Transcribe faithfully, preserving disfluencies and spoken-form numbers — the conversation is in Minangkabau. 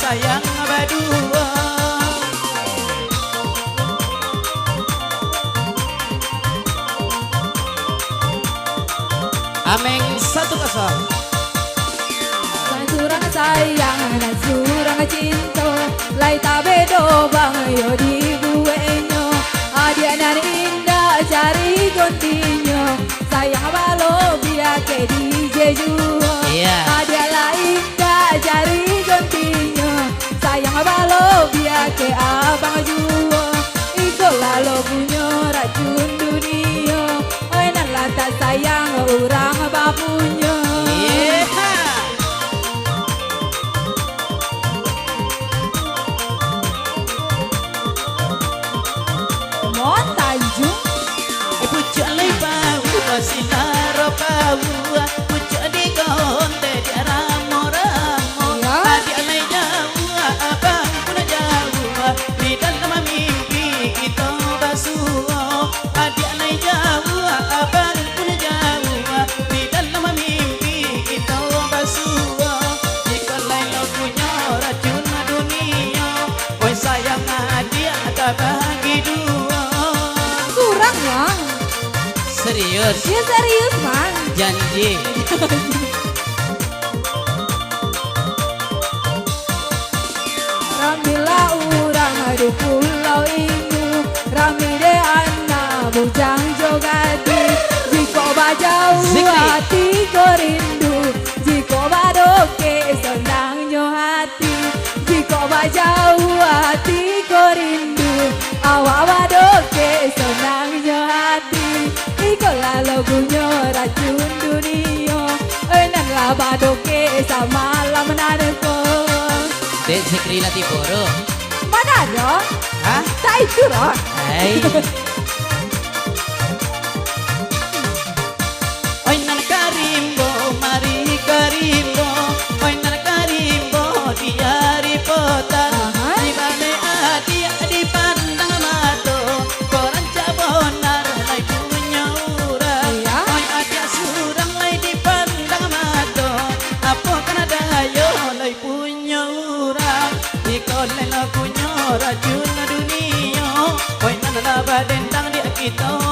Sayang baduo. Ameng satu kosong. Nan surang sayang, nan surang cinto, lai tabedo bang yo dibueknyo. Adiak nan indak cari gontinyo, sayang balo biake D J juo. Iya. Adiak lai indak cari gontinyo, sayang balo biake abang juo. Iko lah lagunyo racun dunio, oi nan lah tak sayang urang bapunyo. Iya. Mon Tanjung. Eh, pucuak lai bau, basinar bau, pucuak di gonde di ramo-ramo. Iya. Adiak lai jauah, abang pun jauah, di dalam mimpi kito basuo. Adiak lai jauah, abang pun jauah, di dalam mimpi kito basuo. Jikok lai lagunyo racun dunio, oi sayang adiak tabagi duo. Surang, Mang. Serius? Yo, serius, Mang. Janji. Rami lah urang di Pulau Indu, rami dek anak bujang jo gadih. Jikok bajauah Zikri. Ati ko rindu, jikok badokek sonangnyo ati. Jikok bajauah ati ko rindu, awak badokek sonangnyo ati. Iko lah lagunyo racun dunio, oi nan lah badokek samalam nan ko. Dek Zikri lah tibo tu. Mana ado? Hah? Tak itu doh. Hai. Oi nan ka rimbo, mari ka rimbo. Oi nan ka rimbo, di ari potan. Aha. Di baleh adiak dipandang mato, ko rancak bonar lai punyo urang. Iya. Oi adiak surang lai dipandang mato, apo kan dayo lai punyo urang. Iko lai lagunyo racun dunio, oi nan lah badendang di kito.